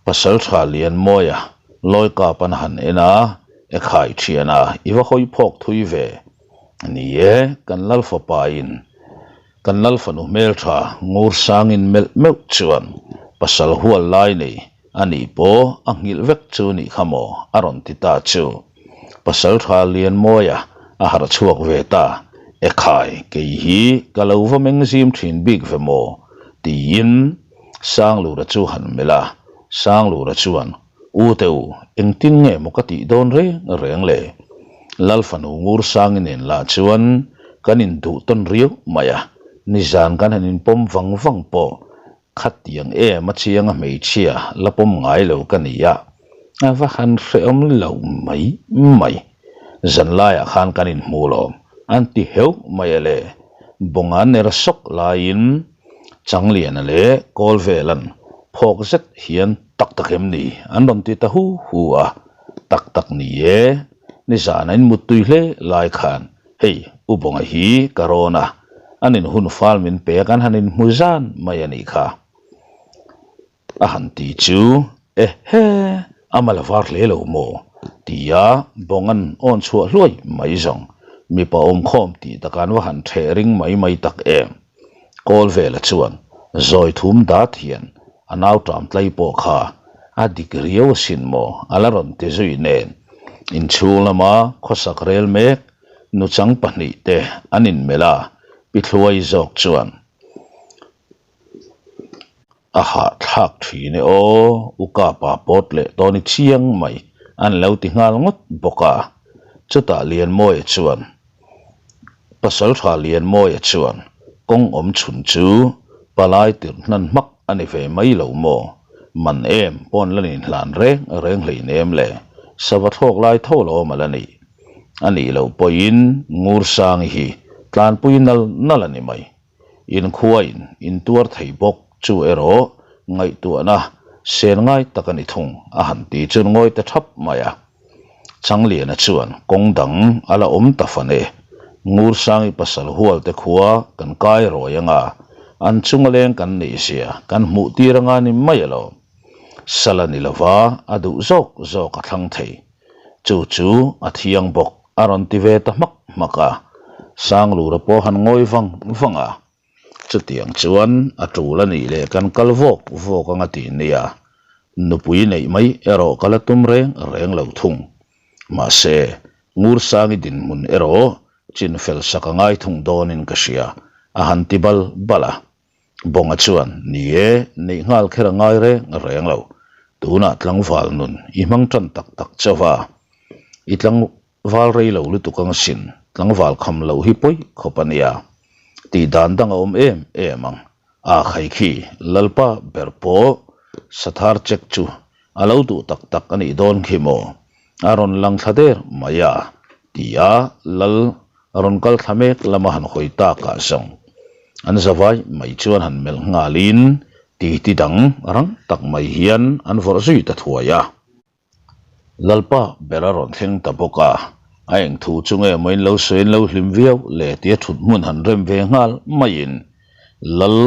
Pasaltha Lianmawia Lawikap an han en a, Ekhai thiana i va hawi phawk thui ve. Ni e, kan Lalfapa in kan Lalfanu hmeltha Ngursangin melh meuh chuan pasal hual lai nei a nih pawh a nghilh vek chu nih kha maw a rawn ti ta chu. Pasaltha Lianmawia a harh chhuak ve ta, Ekhai kei hi ka lo va meng zim thin bik ve maw tiin Sanglura chu han melh a, Sanglura chuan, U te u, engtin nge maw ka tih dawn reng reng le? Lalfanu Ngursangi nen lah chuan kan induh tawn riau mai a, nizan kan han inpawm vang vang pawh khatiang em a chiang a hmeichhia la pawm ngai lo ka ni a, a va han hrehawm lo mai mai. Zanlaiah khan kan inhmu lawm, an ti heuh mai a le. Bawnga ner sawk laiin Changliana leh Kawlvelan phawk zet hian tak tak em ni an rawn ti ta hu hu a, tak tak ni e, nizan a inmuttui hle lai khan hei U Bawnga hi ka rawn a, an inhun fal min pek an han inhmu zan mai a nih kha. A han ti chu, Ehe, a mal a var hle lo maw? tia Bawnga'n awn chhuah hluai mai zawng. Mipa awmkhawm tih takah an va han ṭheh ring mai mai tak em? Kawlvela chuan zawi thum dat hian a nau ṭam tlai pawh kha a dik riau asin maw a la rawn ti zui nen inchhung lama khawsak rel mek nuchang pahnihte an inmelh a, Pi Thluai zawk chuan A hahthlak thin e aw, u Kapa pawt leh tawn i chiang mai an lo ti nghal ngawt bawk a. Chutah Lianmawia chuan, Pasaltha Lianmawia chuan kawng awm chhun chu palai tirh hnan hmak a ni ve mai lo maw? Man em pawn la nin hlan reng reng hleinem le, sava thlawk lai tho lo awm a la nih. A nih loh pawhin Ngursangi hi tlanpui nal nal a ni mai. Inkhuain intuar thei bawk chu erawh ngaihtuahna sen ngai tak a ni thung a han ti chuan ngawi ta thap mai a. Changliana chuan kawng dang a la awm ta fan e. Ngursangi pasal hual te khua kan kai rawi anga an chunga leng kan neih zia kan hmuh tir anga ni mai alawm. Sala ni lova a duh zawk zawk a thlang thei. Chu chu a thiang bawk a rawn ti ve ta hmak hmak a, Sanglura pawh han ngawi vang vang a. Chutiang chuan a tul a nih leh kan kal vawk vawk anga ti nia, nupui neih mai erawh ka la tum reng reng lo thung. Mahse, Ngursangi dinhmun erawh chinfel sak a ngai thung dawnin ka hria, a han ti bal bal a. Bawnga chuan, Ni e, neih nghal kher a ngai reng reng lo. Tunah tlangval nun i hmang tan tak tak chauh a. I tlangval rei lo lutuk ang asin, tlangval kham loh hi pawi khawp a nia. Tih dan dang a awm em em ang. A khai khi, Lalpa ber pawh Sathar check chu a lo duh tak tak a nih dawn khi maw? A rawn lang thla der mai a, ti a Lal A rawn kal thla mek lama han hawi takah zawng an zavai mai chuan han melh nghalin titi dang rang tak mai hian an vawrh zui ta thuai a. Lalpa ber a rawn thleng ta bawk a, a eng thu chu nge maw in lo sawi in lo hlim viau le tia thut hmun han rem ve nghal maiin Lal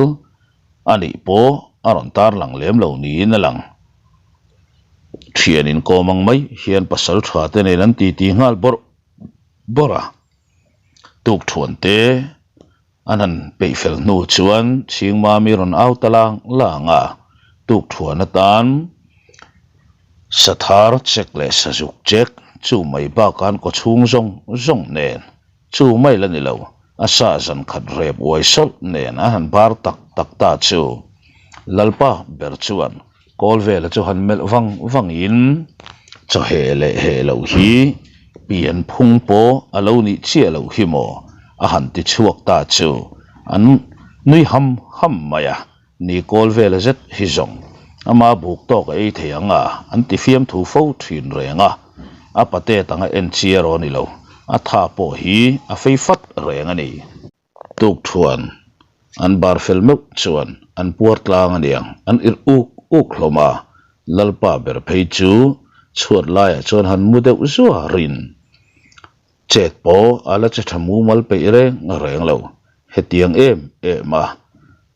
a nih pawh a rawn tarlang lem lo niin a lang. Thian inkawm ang mai hian pasal tha te nen an titi nghal bawrh bawrh a, tukthuan te an han peih fel hnu chuan Chhingmami rawn au ta lang lang a, tukthuan atan sathar chek leh sazuk chek chu mai bakah an kawchhung zawng zawng nen chu mai la ni lo, a sa zan khat rep uai sawlh nen an han bar tak tak ta chu Lalpa ber chuan Kawl vela chu han melh vang vangin chaw heh leh heh loh hi pian phung pawh a lo nih chiah loh hi maw a han ti chhuak ta chu an nui ham ham mai a, ni kawl vela zet hi zawng ama buk tawk a ei thei ang a an ti fiamthu fo thin reng a, a patet anga en chi erawh a ni lo, a tha pawh hi a fei fat reng a ni. Tukthuan an bar fel meuh chuan an puar tlang a niang, an irh uk uk hlawm a, Lalpa ber phei chu chhuat laiah chuan han mu deuh zuarin chet pawh a la che tha mumal peih reng reng lo, hetiang em em a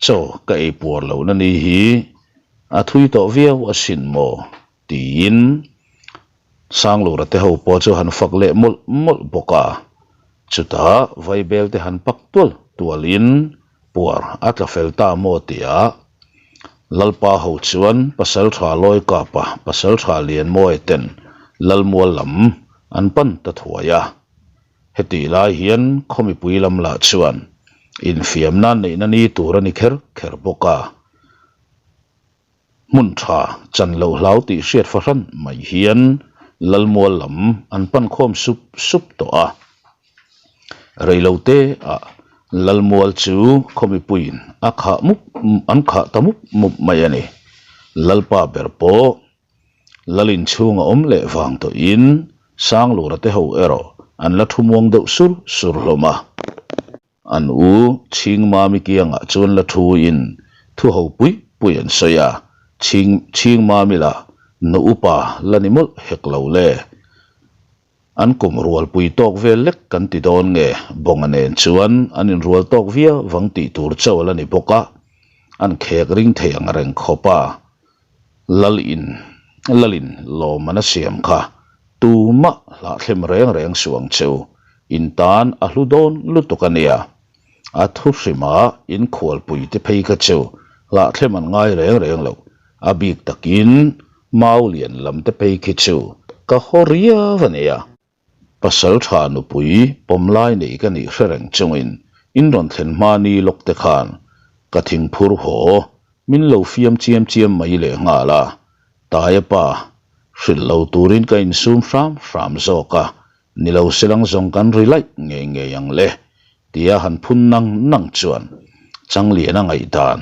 chaw ka ei puar lohna ni hi a thui tawh viau asin maw tiin Sanglura te ho pawh chu han fak leh mawlh mawlh bawk a, chutah Vaibel te han pak tual tualin puar a tla fel ta maw tia Lalpa ho chuan Pasaltha Lawikapa, Pasaltha Lianmawia ten Lalmual lam an pan ta thuai a. Hetih lai hian khaw mipui lam lah chuan infiamna neihna ni tur a ni kher kher bawk a. Hmun tha chan loh hlau tih hriat fahran mai hian Lalmual lam an pan khawm sup sup tawh a. Reilote ah Lalmual chu khaw mipuiin a khah mup an khah ta mup mup mai a ni. Lalpa ber pawh Lal inchhung a awm leh vang tawhin Sanglura te ho erawh an la thu muang deuh sur sur hlawm a. An u Chhingmami kiangah chuan la thuin thu ho pui pui an sawi a, Chhing Chhingmami lah nu upa la ni mawlh hek lo le. An kum rualpui tawk vel lek kan ti dawn nge Bawnga nen chuan an inrual tawk viau vang tih tur chauh a la ni bawk a, an khek ring thei ang reng khawp a. Lalin Lalin lawm an a siam kha tumah hlahthlem reng reng suh ang cheu. In tan a hlu dawn lutuk a nia. A thu hrima in khualpui te phei kha chu hlahthlem an ngai reng reng lo. A bik takin mau lian lam te phei khi chu ka haw riau a nia. Pasal tha nupui pawm lai nei ka nih hre reng chungin in rawn thlen hma ni lawk te khan ka thingphur haw min lo fiam chiam chiam mai leh nghal a. Taia pa hrilh lo turin ka insum hram hram zawk a, ni lo se lang zawng kan ri laih ngei ngei ang le tia han phun nang nang chuan Changliana ngaihdan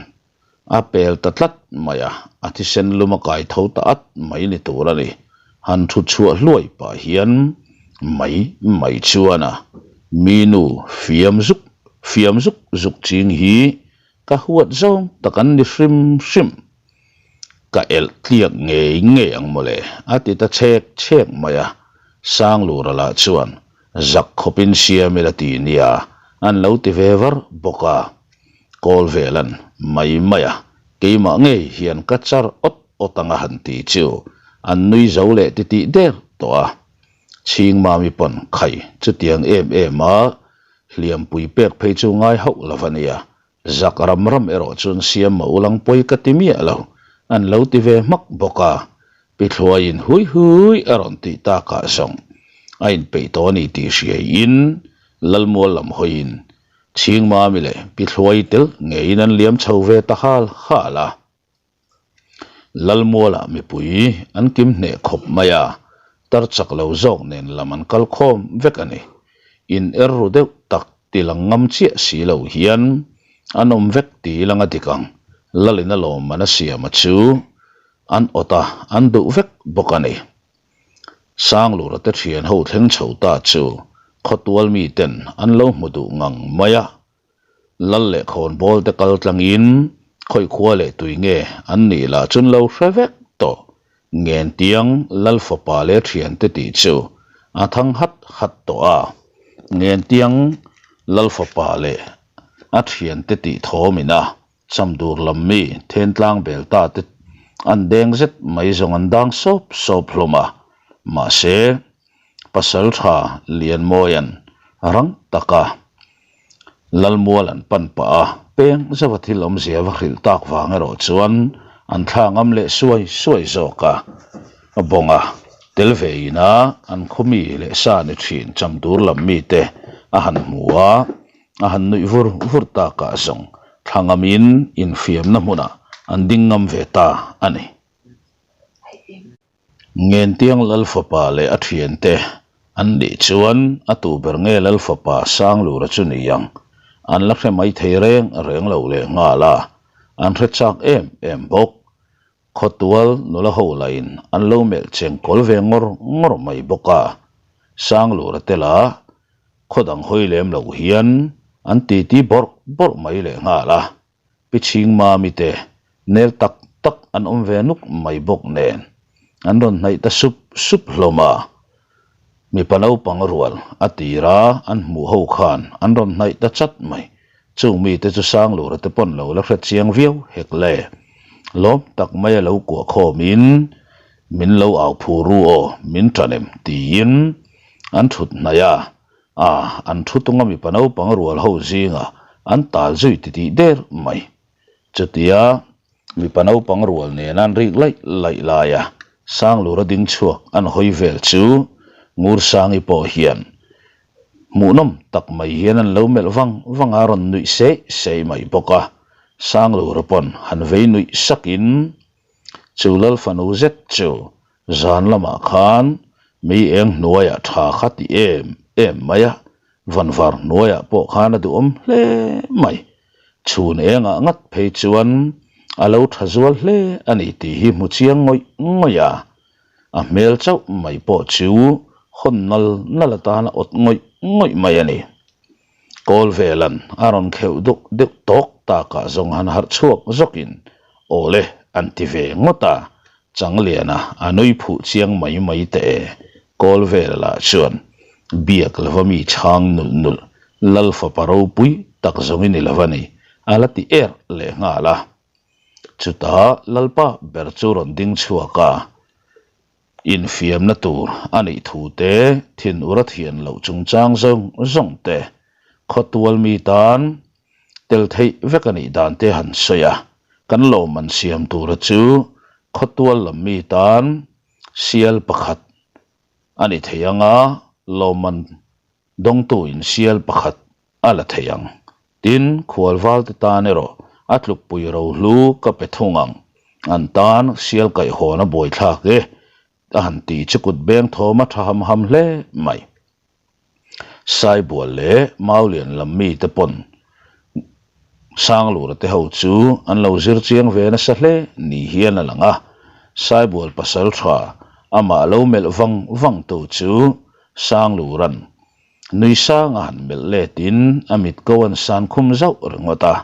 A pel ta tlat mai a, a thisen lum a kai tho ta at mai ni tur a ni. Han thut chhuah hluai pah hian mai mai chuan a mi nu fiam zuk fiam zuk zuk ching hi ka huat zawng tak an ni hrim hrim. Ka elh tliak ngei ngei ang mawle a ti ta chhek chhek mai a, Sanglura lah chuan zak khawpin siam ila ti nia an lo ti ve var bawk a. Kawl velan mai mai a, keimah ngei hian ka char awt awt anga han ti chu an nui zo leh titih der tawh a. Chhingmami pawn khai chutiang em em a hliampui pek phei chu ngai hauh lo va nia, zak ram ram erawh chuan siam mah ulang pawi ka ti miah lo, an lo ti ve hmak bawk a. Pi Thluaiin hui hui a rawn tih takah zawng a inpeih tawh a ni tih hriaiin Lalmual lam hawiin Chhingmami leh Pi Thluai tel ngeiin an liam chho ve ta hal hal a. Lalmualah mipui an kim hneh khawp mai a, tar chak lo zawk nen lam an kal khawm vek a ni. In er ru deuh tak ti lang ngam chiah si lo hian an awm vek ti lang a dik ang. Lalin a lawmman a siam a chu an awt a, an duh vek bawk a ni. Sanglura te thian ho thleng chho ta chu khawtual mi ten an lo hmu duh ngang mai a. Lal leh khawnbawl te kal tlangin khawi khua leh tui nge an nih lah chun lo hre vek tawh. Ngentiang Lal fapa leh thian te tih chu a thang hat hat tawh a. Ngentiang Lal fapa leh a thian te tih thawm ina Chamdur lam mi thentlang bel ta te an deng zet mai zawng an dang sawp sawp hlawm a, mahse pasal tha Lianmawia'n rang taka Lalmual an pan pah a, peng zauha thil awmzia va hrilh tak vang erawh chuan an thla ngam leh suai suai zawk a, bawnga tel ve ina an khaw mi leh sa ni thin Chamdur lam mite a han hmu a. A han nuih vur vur takah zawng thla ngamin infiamna hmunah an ding ngam ve ta a ni. Ngentiang Lalfapa leh a thiante an nih chuan a tu ber nge Lalfapa Sanglura chu ni ang an la hre mai thei reng reng lo leh nghal a, an hre chak em em bawk. Khawtual nula ho lahin an lo melh cheng kawl ve ngawr ngawr mai bawk a, Sanglura te lah Khaw dang hawi lem loh hian an titi bawrh bawrh mai leh nghal a, Pi Chhingmami te nel tak tak an awm ve nuk mai bawk nen an rawn hnaih ta sup sup hlawm a. Mipa naupang rual a tira an hmuh ho khan an rawn hnaih ta chat mai. Chung mite chu Sanglura te pawn lo la hre chiang viau hek le. Lawm tak mai a lo kuah khawmin min lo au phu ru aw, min ṭan em tiin an ṭhut hnaih a, a an ṭhu tung a mipa naupang rual ho zingah an tal zui titih der mai. Chutia mipa naupang rual nena an rik laih laih laia Sanglura ding chhuak an hawi vel chu Ngursangi pawh hian Hmuhnawm tak mai hian an lo melh vang vang a, rawn nuih seih seih mai bawk a. Sanglura pawn han vei nuih sakin chu Lal fanu zet chu zan lamah khan mi eng hnuaiah tha kha ti em em mai a, vanvar hnuaiah pawh khan a duhawm hle mai. Chhun engah ngat phei chuan a lo tha zual hle a ni tih hi hmu chiang ngawih ngawih a. A hmel chauh mai pawh chu hawn nal nal atana awt ngawih ngawih mai a ni. Kawl velan a rawn kheuh deuh deuh tawk takah zawng han harh chhuak zawkin aw le an ti ve ngawt a, Changliana a nui phuh chiang mai mai teh e. Kawl vela lah chuan biak lova mi chhang nulh nulh Lal fapa ropui tak zawng i ni lova ni a la ti er leh nghal a. Chutah Lalpa ber chu rawn ding chhuak a. Infiamna tur a nih thu te, thinur a thian loh chungchang zawng zawng te, khawtual mi tan tel theih vek a nih dan te han sawi a, kan lawmman siam tura chu khawtual lam mi tan sial pakhat a ni thei ang a, lawmman dawngtu in sial pakhat a la thei ang. Tin, khualvalte tan erawh a tlukpui rohlu ka pe thung ang. An tan sial kaihhawn a buaithlak e, a han ti chu kut beng thawm a tha ham ham hle mai. Saibual leh Maulian lam mite pawn Sanglura te ho chu an lo zir chiang ve nasa hle ni hian a lang a. Saibual pasal tha amah lo melh vang vang tu chu Sangluran Nui sanga han melh letin a mit ko an san khum zauh ringawt a,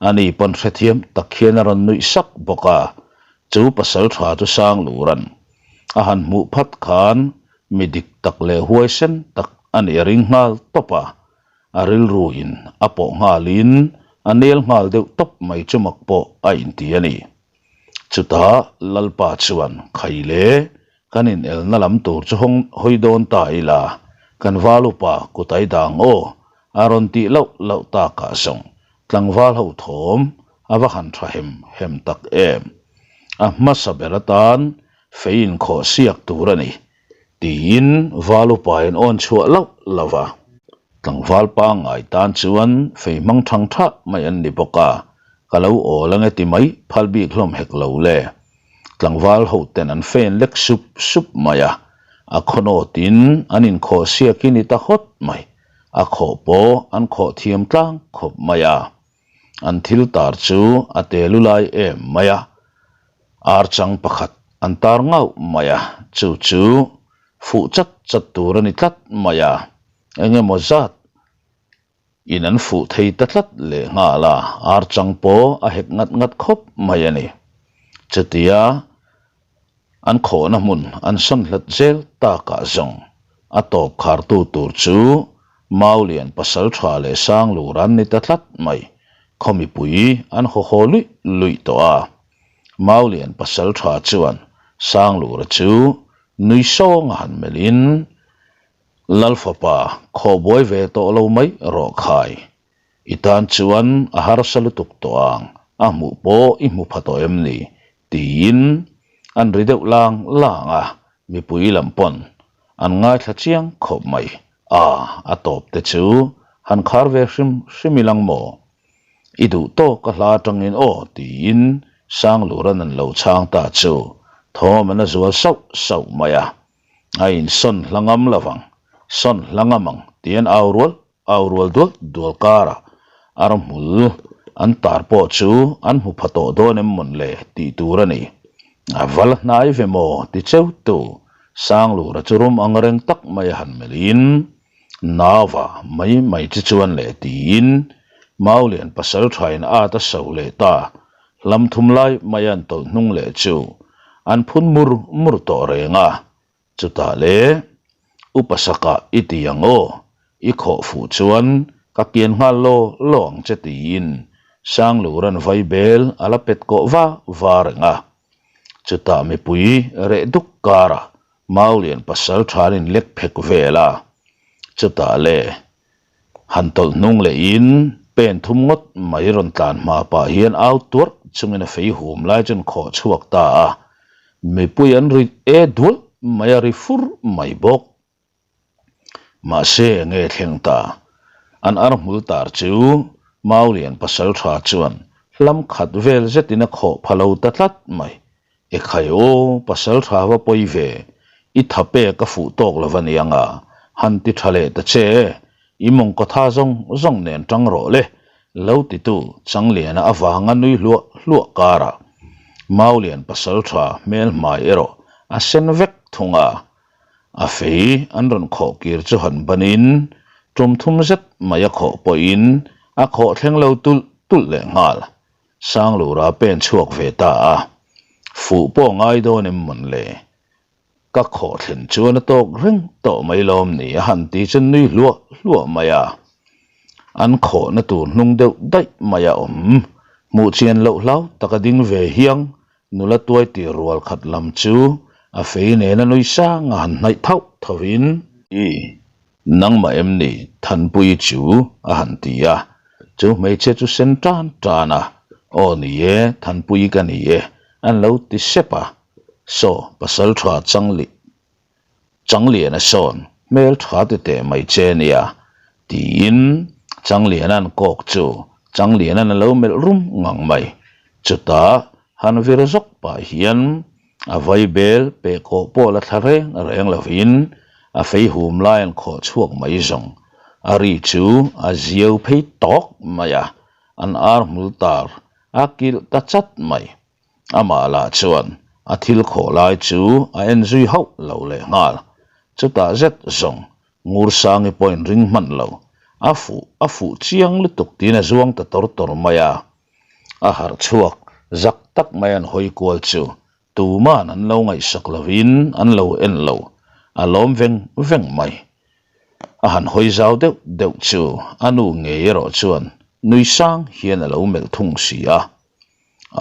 ani pawn hrethiam tak hian a rawn nuih sak bawk a, chu pasal tha chu sang luran a han hmuh phat khan mi dik tak leh huaisen tak a nih a ring nghal tawp a, a rilru in a pawh nghalin a nel nghal deuh tawp mai chu mak pawh a inti a ni. Chutah Lalpa chuan khai le kan inelna lam tur chu hawng hawi dawn ta ila, kan val upa kutai dang aw a rawn tih loh loh takah zawng tlangval ho thawm a va han tha hem hem tak em. A hmasa ber atan fei inkhawh siak tur a ni tiin val upa in awn chhuah loh loh a. Tlangval pangngai tan chuan fei hmang thang thah mai an ni bawk a, ka lo awl ange ti mai phal bik hlawm hek lo le. Tlangval ho ten an fen lek sup sup mai a, a khawnawtin an inkhawh siak hi ni ta hawt mai, a khawh pawh an khawh thiam tlang khawp mai a. An thil tar chu a te lu lai em mai a, ar chang pakhat an tar ngauh mai a, chu chu fuh chat chat tur a ni tlat mai a, eng emaw zat in an fuh thei ta tlat leh nghal a, ar chang pawh a hek ngat ngat khawp mai a ni. Chutia an khawhna hmun an sawn hlat zel takah zawng a tawp khartu tur chu Maulian pasal tha leh sang lur an ni ta tlat mai, khaw mipui an haw haw luih luih tawh a. Maulian pasal tha chuan Sanglura chu nui sawng a han melhin, Lal fapa khaw buai ve tawh lo mai rawh khai. I tan chuan a harsa lutuk tawh ang, a hmuh pawh i hmu pha tawh em ni? tiin an ri deuh lang lang a, mipui lam pawn an ngaithla chiang khawp mai. A, a tawp te chu han khar ve hrim hrim ilang maw? I duh tawk a hla atangin aw tiin Sangluran an lo chhang ta chu thawm an a zual sauh sauh mai a. A insawn hla ngam lo vang, sawn hla ngam ang tih an au rual au rual dual dual karah ar hmul an tar pawh chu an hmu pha tawh dawn em mawn le tih tur a ni. A va la hnai ve maw ti cheu tu Sanglura chu rum ang reng tak mai a han melhin Nauva mai mai chu chuan leh tiin Maulian pasal thain at a so leh ta Hlam thum lai mai an tawlh hnung leh chu an phun mur mur tawh reng a, chutah le Upa Saka i ti ang aw, i khawh fuh chuan ka kian nghal law law ang che tiin Sangluran vaibel a la pet kawh va va reng a. Chutah mipui reh duk karah Maulian pasal than in lek phek vel a, chutah le Han tawlh hnung lehin pen thum ngawt mai rawn tlan hma pah hian au tuarh chungin a fei hum lai chuan khawh chhuak ta a, mipui an ri e dual mai a ri fur mai bawk. Mahse enge thleng ta? An ar hmul tar chu Maulian pasal tha chuan hlam khat vel zetin a khawh pha lo ta tlat mai. Ekhai aw, pasal tha va pawi ve, i tha pek a fuh tawk lo va niang a, han ti tha leh ta che, i mawngkaw tha zawng zawng nen tang rawh le, lo titu Changliana avanga nui hluah hluah karah Maulian pasal tha hmel hmai erawh a sen vek thung a, a fei an rawn khawh kir chu han banin tum thum zet mai a khawh pawhin a khawh thleng lo tulh tulh leh nghal. Sanglura pen chhuak ve ta a, fuh pawh ngai dawn em mawn le? Ka khawh thlen chuan a tawk reng tawh mai lawm ni a han ti chu nui hluah hluah mai a. An khawhna tur hnung deuh daih mai a awm. Hmuh chian loh hlau taka ding ve hiang nula tuai tir rual khat lam chu. A fei nena nui sang a han hnaih thauh thauhin. I, nangmah em ni Thanpuii chu? a han ti a. Chu hmeichhia chu sen tan tan a, Aw ni e, Thanpuii ka ni e, an lo ti sep a. Saw, pasal tha changli Changliana sawn hmel tha ti teh mai che nia, tiin Changliana'n kawk chu Changliana'n a lo melh rum ngang mai. Chutah han vir zawk pah hian a vaibel peh kawh pawh la thla reng reng lovin a fei hum lai an khawh chhuak mai zawng. A ri chu a ziau phei tawk mai a, an ar hmul tar a kilh ta chat mai. Amah lah chuan a thil khawh lai chu a en zui hauh lo leh nghal. Chutah zet zawng Ngursangi pawhin ring hman lo, a fuh a fuh chiang lutuk tiin a zuang ta tawr tawr mai a. A harh chhuak zak tak mai an hawi kual chu tuman an lo ngaihsak lovin an lo en lo, a lawm veng veng mai. A han hawi zau deuh deuh chu a nu ngei erawh chuan nui sang hian a lo melh thung si a.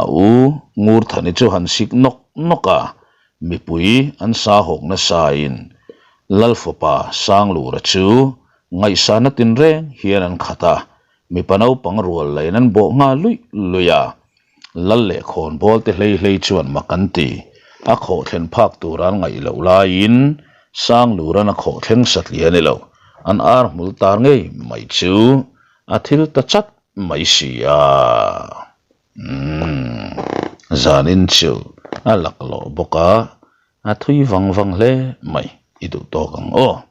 A u Ngurthani chu han sik nawk nawk a, mipui an sa hawk nasain Lalfapa Sanglura chu ngaihsana tinreng hian an khat a, mipa naupang rual lain an bawh nghal luih luih a. Lal leh khawnbawl te hlei hlei chuan mak an ti, a khawh thlen phak tur an ngaih loh laiin Sangluran a khawh thleng satliah a ni lo, an ar hmul tar ngei mai chu a thil ta chat mai si a. Umm, zanin chu a laklawh bawk a, a thui vang vang hle mai, i duh tawk ang aw.